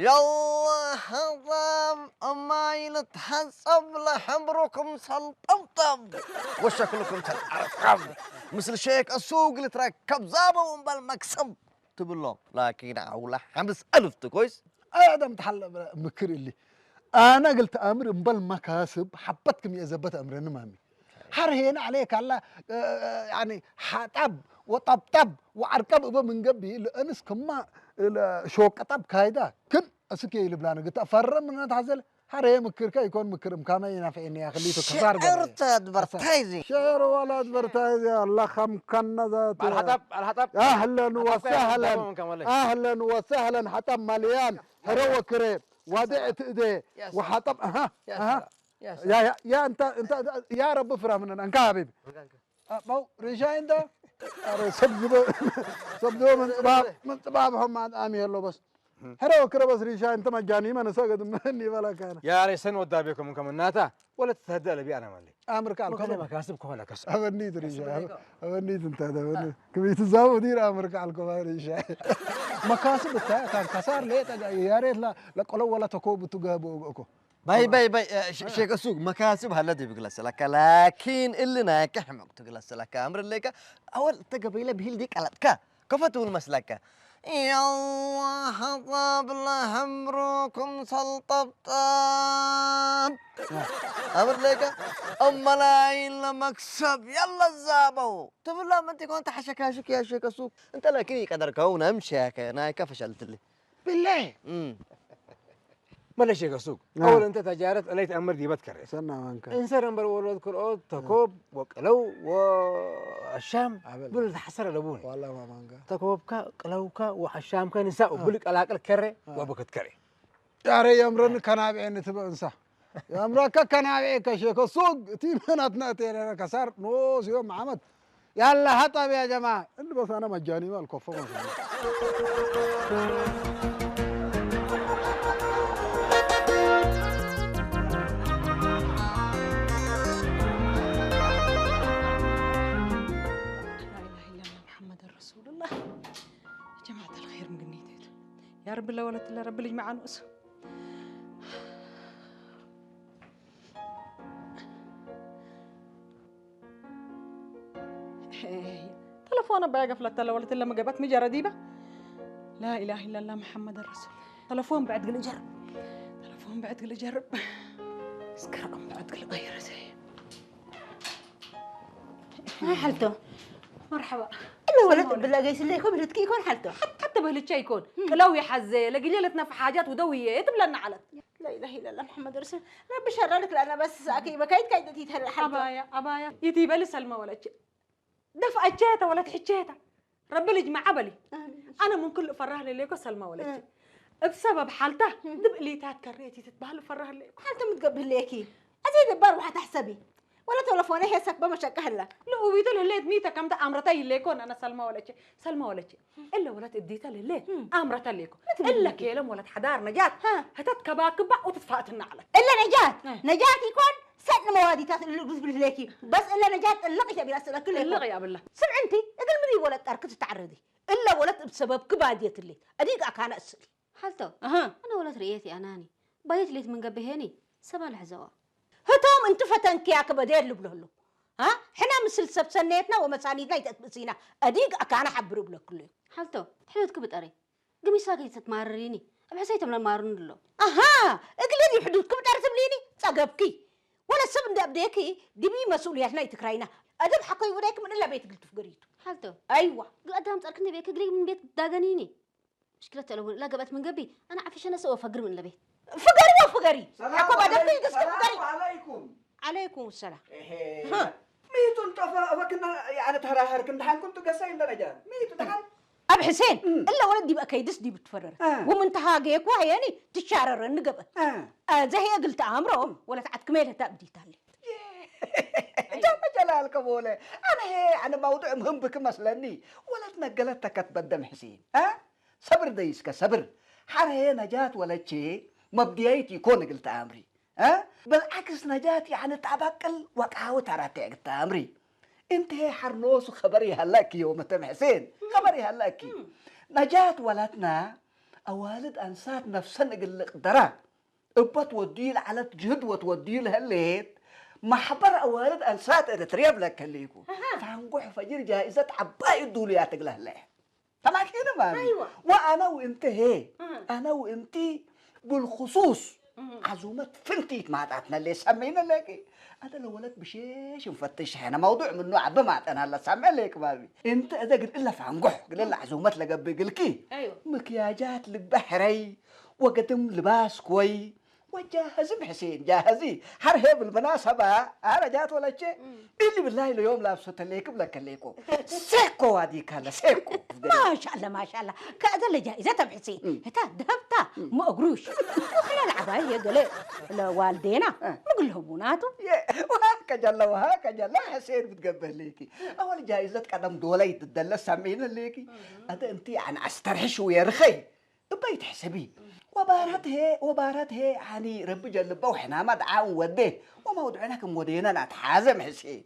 يلا هضم أماي نتحسب لحبركم سلطبطب وشكلكم تتعرقب مثل شيك السوق اللي تركب زابه ونبال مكسب ትብሎም ላኪን ዓውላ ሓምስ ኣልፍቲ ኮይስ ኣያዳም ተሓለ ምክር እሊ ኣነ ግልቲ ኣምር እምበል መካስብ ሓበት ክም የዘበት ኣምረኒ ማሚ ሓር ሄን ዓለ ካላ ሓጣብ ወጣብጣብ ወዓርቀብ እበ ምንገቢ ለእንስ ክማ ሾቀጣብ ካይዳ ክን እስከ ይልብላ ንግታ ፈረም ምናት ሓዘለ ሓረ ምክርከ ይኮን ምክርም ካመ ይናፍዕኒ ያ ክሊቱ ክሳር ሽዕርተ ኣድቨርታይዚንግ ሸር ዋላ ኣድቨርታይዝ ኣላ ከም ከነ ዛቱ الحطب الحطب اهلا وسهلا اهلا وسهلا حطب مليان حرو كري وادع تئدي وحطب اها اها يا يا يا انت انت يا رب افرح مننا انك حبيبي أبو ريشاي انت سبزبو سبزبو من طباب من طباب هم عن امي يلو بس حرو كري بس ريشاي انت مجاني من سقد مني بلا كان يا ريسن ودابيكم كم الناتا ولا تتهدى لبي انا مالي امرك على كل الكل مكاسب كهلا كسب أبنيت ريشة أبنيت أنت هذا أبنيت كمية الزاو دير أمرك على الكل ريشة مكاسب التا كان كسار ليه تجا يا ريت لا لا قلو ولا تكوب تجابو أكو باي باي باي آه، ش- شيخ السوق مكاسب هلا دي بقلس لك لكن اللي ناكح مقتقلس لك امر لك اول تقبيله بهيل دي قلتك كفتو المسلكه يلا حطب لحمركم سلطبطب. أمر لك أما لا إلا مكسب، يلا الزابو. تبلا ما أنت كنت حشكاشك يا شيخ السوق. أنت لكن قدر كون أمشي يا كناي كفشلت لي. بالله. امم. መለሽ የገሱግ። ኣወል እንተ ተጃረት እለይት ኣምር ዲበት ከሬ። ሰና ማንካ። እንሰር እምበር ወሎድ ክልኦት ተኮብ ወቅለው ወሻም ኣበል። ብሉ ተሓሰረ ለቡን። ዋላ ማማንጋ። ተኮብካ ቅለውካ ወሓሻምካ ንሳ ብሉ ቀላቅል ከሬ ወብክት ከሬ። ያረ የምረን ከናብኤ ንትበ እንሳ። የምረከ ከናብኤ ከሼከ ሱግ እቲ መናትና ተረረ ከሳር ኖስ ዮም ዓመት ያላ ሀጣብ ያ ጀማ እንድ በሳነ መጃኒ ማል ኮፎ ማለት ነው። لا إله إلا الله محمد رسول الله. جماعة الخير من قنيتين. يا رب لا ولد إلا رب اللي معنا. ተለፎን ኣባያ ገፍለታ ለወለት ለመገባት ምጀረ ዲባ لا إله إلا الله محمد رسول. ተለፎን ብዕድ ግል ጀርብ። ተለፎን ብዕድ ግል ጀርብ። እስከ ረቐም ብዕድ ግል ቀይረ ዘይ። ሓልቶ። መርሓባ። እለ ወለት ብላ ገይስለ ይኮን ብልትኪ ይኮን ሓልቶ። ሓታ በልቻ ይኮን። ቅለው ይሓዘ ለግሌ ለትነፍ ሓጃት ውደውየ ትብለና ዓለት። لا إله إلا الله محمد رسول. ረቢ ሸራ ልክ ለኣና በስ ሰኣከ ይበካይት ካይት ይትህል ሓልቶ። ኣባያ ኣባያ ይትይበል ሰልመ ወለች። ደፍኣቸ ተወለት ሕቸ ታ ረቢ ልጅ መዓ በሊ። ኣነ ምን ኩሉ እፈራህ ለሌኮ ሰልማ ወለች። እብ ሰበብ ሓልታ ድብእሊታት ከሬት ይትትበሃል እፈራህ ለሌኮ። ሓልተ ምትገብህ ለኪ። ኣዜ ደባር ዋሓ ተሕሰቢ። ወለ ተለፎነ ሄሰክ በመሸቀ ህላ። ንኡቢቱ ለሌት ሚተ ከምተ ኣምረታ ይሌኮን ኣነ ሰልማ ወለች። ሰልማ ወለች። እለ ወለት እዲተ ለሌት ኣምረታ ሌኮ። እለ ኬለም ወለት ሓዳር ነጃት። ህተት ከባክባ ወትትፋእትና ዓለት። እለ ነጃት። ነጃት ይኮን ሰጥ ንመዋዲታት እሉ ግዝ ብልህሌኪ። በስ እለ ነጃት ጥልቕ ይሸቢላ ስለክል እልቕ ያብላ። ስምዕንቲ እግል ምሪ ወለት ጠርክ ትተዓረዲ። እለ ወለት እብ ሰበብክ ባድየትሌት። ኣዲግ ኣካነ እስሊ። ሓልቶ፣ ኣነ ወለት ርእየት ኣናኒ። ባየት ሌት ምን ገብሄኒ፣ ሰባ ለሕዘዋ። ህቶም እንቲ ፈተንክያ ክበዴት ልብለሉ። ኣ? ሕና ምስል ሰብ ሰነየትና ወመሳኒትና ይተትብእሲና። ኣዲግ ኣካነ ሓብር እብለክሉ። ሓልቶ፣ ሕሉት ክብጠሪ። ግሚሳ ከይተትማርሪኒ። ኣብ ሕሰይ ተምለማርኒ ኣሎ። ኣሃ፣ እግሊ ዲ ሕዱድ ክብጠሪ ትብሊኒ? ጸገብኪ። ወለ ሰብ እንደ ኣብዴኪ፣ ድቢ መስኡልያትና ይትክራይና። ኣደብ ሓኮይ ወዳይክ ምን እለ ቤት ግል ትፍገሪቱ። ሓልቶ። ኣይዋ። ግል ኣዳም ጸርክ እንደ ቤት ክግሪ ምን ቤት ዳገኒኒ። ምሽክለት ተለውን እላ ገበት ምን ገቢ፣ ኣነ ዓፊሸ ነሰ ወፈግር ምን ለቤት። ፍገሪ ወፍገሪ። ሰላም ሓኮ ባደም ዓለይኩም፣ ይገስከ ፍገሪ። ሰላም ዓለይኩም። ዓለይኩም ሰላም። እሄ። ሃ። ሚቱ እንጠፋ፣ እበክና፣ ያነ ተራሃርክ፣ እንደሓንኩም ትገሳ ይንደረጃ። ሚቱ ደሓን። ኣብ ሕሴን፣ እም። እለ ወለት ዲብ ከይድስ ዲብ ትፈረር። እ። ወምን ተሃጌኩ ሀየኒ ትሻረረኒ ገበት። እ። እ፣ ዘሄ እግል ተኣምሮ፣ ወለት ዓት ክሜል ህታ ብዲታለ። ጀመ ጀላል ከቦለ፣ ኣነ ሄ፣ ኣነ መውዱዕ ምህም ብክ መስለኒ። ወለት ነገለት ተከት በደም ሕሴን። እ? ሰብር ደይስከ ሰብር። ሓር ሄ ነጃት ወለቼ መብድያይት ይኮን እግል ተኣምሪ። እ? ብልዓክስ ነጃት ያዕኒ ጣባቅል ወቃዊ ተራቴዕ እግል ተኣምሪ። እንተ ሄ ሓር ኖሱ ኸበር ይሃላኪ ዮመተ ምሕሴን። ኸበር ይሃላኪ። ነጃት ወላትና ኣዋልድ ኣንሳት ነፍሰን እግል ልቕደራ። እበት ወድዩ ለዓለት ጅህድ ወትወድዩ ለህሌት ማሕበር ኣዋልድ ኣንሳት ኤረትርያ ብለከ ህሌኩ። ኣሃ። ፋንጎሕ ፈጅር ጃኢዘት ዓባይ እዱልያት እግለ ህለ። ተማኪነ ማሚ። ኣይዋ። ወኣነ ውእንቲ ሄ፣ ኣሃ። ኣነ ውእንቲ ብልኹሱስ፣ ኣሃ። ዓዙመት ፍንቲት ማጣትነ ሌ ሰሚነ ለኪ። ኣደ ለወለት ብሼሽ እንፈትሽ ሐነ መውዱዕ ምኑ ዓቢ ማጠን ኣለ ሰምዐ ሌክ ማሚ። እንተ እደ ግድ እለ ፋንጎሕ፣ ግድ እለ ዓዙመት ለገብእ ግልኪ። ኣይዋ። ምክያጃት ልበ ሕረይ፣ ወገድም ልባስ ኮይ፣ ወጃህዝም ሕሴን ጃህዚ። ሐር ሄ ብልመናሰባ፣ ኣረ ጃት ወለቼ፣ እም። እሊ ብላይ ለዮም ላብሶተ ሌክ ብለከ ሌኮ። ሴኮ ዋዲካ ለሴኮ። ማሻላ፣ ማሻላ። ከእደ ለጃኢዘት ኣብ ሕሴን። እም። ህታ ደህብታ እም። መእግሩሽ። ወኸላ ለዓባይ የገለ ለዋልዴና እ። ምግልህቡናቱ። የ፣ ወሃ ከጀለ፣ ወሃ ከጀለ ሕሴን ብትገበህ ሌኪ። ኣወል ጃኢዘት ቀደም ዶላይ ትደለ ሰሚነ ሌኪ። እም። ኣደ እንቲ ያን ኣስተርሕሽ ወየርኸይ። እበይ ትሕሰቢ? ወባራት ሄ፣ ወባራት ሄ፣ ዓኒ ረቢ ጀልበው ሕናማ ደዓውን ወዴ፣ ወመውድዕና ክም ወዴና ናትሓዘ ምሕሴን።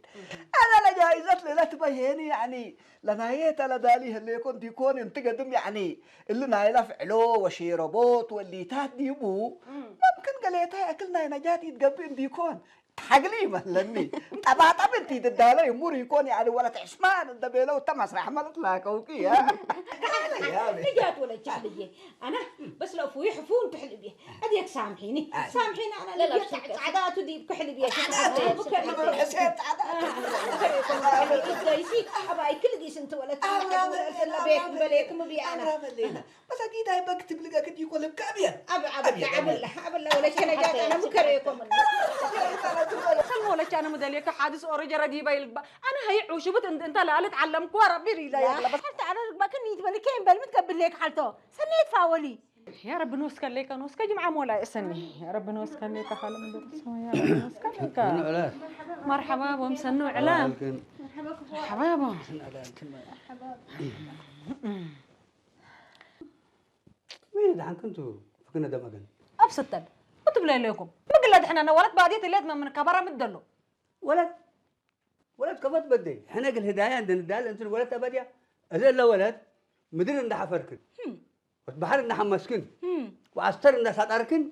ኣነ ለጃይዘት ልእለት በይ ሄኒ፣ ያዕኒ፣ ለናየተ ለዳሊ ህሌኮን ዲኮን እንቲ ገድም፣ ያዕኒ፣ እሊ ናይላ ፍዕሎ ወሼረቦት ወሊታት ዲቡ፣ መምክን ገሌታይ ኣክል ናይ ነጃት ይትገብእ እንዲኮን። ሓግሊ ይበለኒ። ጠባጠብ እንት ትዳሎ ይሙር ይኮን ያለ ወላ ትሕስማ እንደ ቤለው ተማስራሕ ማለት ላከውቂ ያ። نجات ولا تشعلية. أنا بس لو فوي حفون تحلبي. أديك سامحيني. سامحيني أنا لا، لا، لبيت سامحيني. عدات ودي بكحلبي. حسين تعدى. أباي كل قيس أنت ولا تنقل ولا تلا بيك بليك مبي أنا. በሰጊዳ ይበክ ትብልጋ ክዲ ይኮ ልብካ ኣብያ عبل عبل عبل عبل ولا شنو جات أنا مكريكم. ሰልሞ ወለቻ ኣነ ምደልየካ ሓድስ ኦረጀ ረዲባ ይልግባ ኣነ ሃይ ዑሽቡት እንተ ለኣለት ዓለምኩዋ ረቢ ሪዳ የግላ ሓልቲ ኣነ ልግባ ክኒ ትበሊ ከይን በል ምትገብር ለየክ ሓልቶ ሰነየት ፋወሊ يا رب نوسك عليك نوسك جمعة مولا اسني يا رب نوسك عليك خالم دكتور يا رب نوسك عليك مرحبا بهم سنو علا مرحبا بهم ወይ ደሓን ክንቱ ፍክነ ደመገን أبسطل وتبلي لكم مقلة دحنا نولت بعديت اللي من كبرة مدلو ወለት ወለት ከፈት በደይ ሕነ ግን ህዳያ እንደንዳል እንትን ወለት ኣበድያ እዘ ለወለት ምድር እንዳሓፈርክን ወት ባሕር እንዳሓመስክን ወኣስተር እንዳሳጣርክን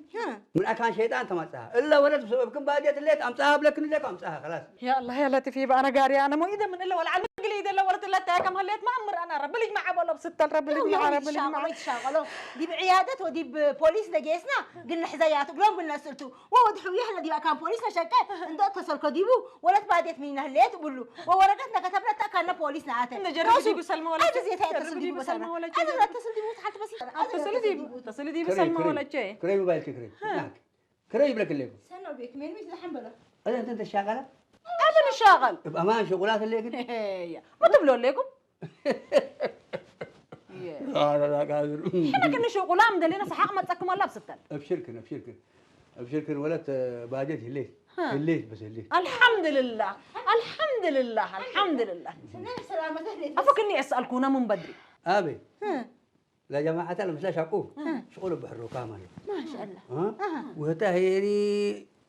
ምን ኣካን ሸይጣን ተማጽሃ እለ ወለት ብሰበብክን ባድያ ትሌት ኣምጽሃ ብለክን ኢለክ ኣምጽሃ خلاص يا الله يا لطيف يبقى انا جاري انا مو اذا من الا ولا على مقلي اذا لو ولت الا تاكم هليت ما امر انا رب لي مع بلو بستل رب لي مع رب لي مع ይሻቀሎ ይሻቀሎ ዲብ ዕያደት ወዲብ ፖሊስ ደጌስና ግን ንሕዘያቱ ግሎም ግን ነስልቱ ወወድ ሕውየ ሕለ ዲባ ካን ፖሊስ ነሸቀ እንደ ተሰልኮ ዲቡ ወለት ባዴት ሚና ህለየት ብሉ ወወረቀት ነከተብለታ ካነ ፖሊስ ነኣተ እንደ ጀርብ ዲቡ ሰልማ ወለቸ ጀርብ ዲቡ ሰልማ ወለቸ ተስል ዲቡ ተስል ዲቡ ሰልማ ወለቸ ክረይ ሞባይል ክረይ ክረይ ይብለክ ኣለኩ ሰኖ ቤክ ሜን ሚስ ዝሓንበሎ ኣለ እንተ ተሻቀለ أبن الشاغل እብ ኣማን ሸቁላት ኣለክን ما تبلو لكم حنا كنا شو غلام دلينا سحق ما تسكم الله بستل ابشركن ابشركن ابشركن ولد باجت هليت هليت بس هليت الحمد لله الحمد لله الحمد لله ሰናይ ሰላመተ ህሌት أفكني أسألكونا من بدري ابي لا جماعة لا مش لا شاكو شغل بحرو كامل ማሻላ ها وهتا هيري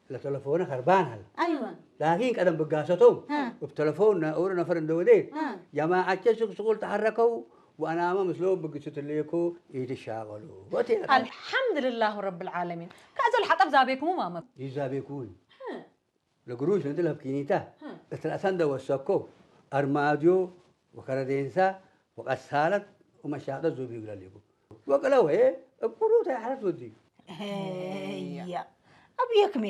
لتلفون خربان هلا ኣይዋ لكن قدم بقاسته ها. بتلفون نور نفر ندودي ها. جماعة شغل شغل تحركوا وأنا ما مسلوب بقصة ليكو يتشاغلوا وتي الحمد لله رب العالمين كأزل حطب زابيكم ماما يزابيكون لقروش ندلها بكينيتا اتلاتان دا وسكو أرماديو وكردينسا وقسالت ومشاطة زوبي يقول لكم وقالوا هي بقولوا تاي حرس ودي ያ ኣብየክሜ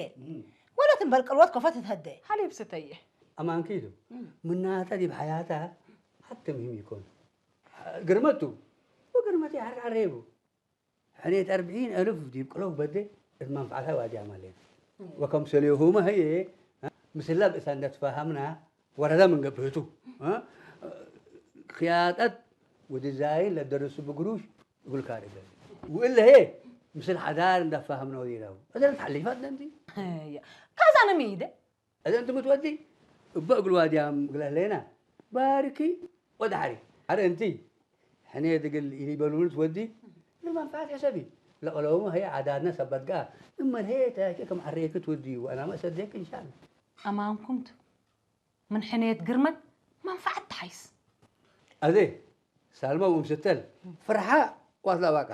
ወለት እምበር ቀልወት ከፈት ትህደ حليب ستيه أمان كيدو من ناتا دي بحياتها حتى مهم يكون قرمتو وقرمتي حرق عريبو حنيت أربعين ألف دي بقلوب بدي المنفعة وادي عملين وكم سليهما هي مثل لا بس أن تفهمنا ورا ده من قبهتو خياطات وديزاين لدرسوا بقروش يقول كاري وإلا هي مثل حدار ده فهمنا ودينا هذا تحليفات ده انتي كازانا ميدة እዘን ትምትወዲ እበ እግል ዋድያም ግለህለና ባርኪ ወዳሕሪ ኣረ እንቲ ሕኔ ድግል ይበሉን ትወዲ ንመንፋት ሕሰቢ ለቀለሙ ሀይ ዓዳድነ ሰበትጋ እመል ሄ ተያቂ ከም ዓሬክ ትወዲ ወአናመ ሰደክ እንሻል أمانكم من حنية قرمت منفعة تحيس ኣዜ ሳልማ ውምስተል ፍርሓ ዋስላ ባቃ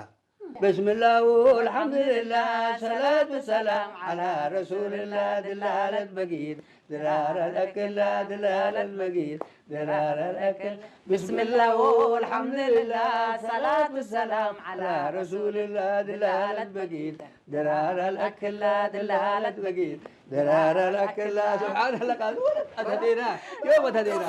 بسم الله والحمد لله صلاة والسلام على رسول الله دلالة بقيت درار الأكل لا دلالة بقيت درار الأكل بسم الله والحمد لله صلاة والسلام على رسول الله دلالة بقيت درار الأكل لا دلالة بقيت درار الأكل لا سبحان الله قال ولد أتدينا يوم أتدينا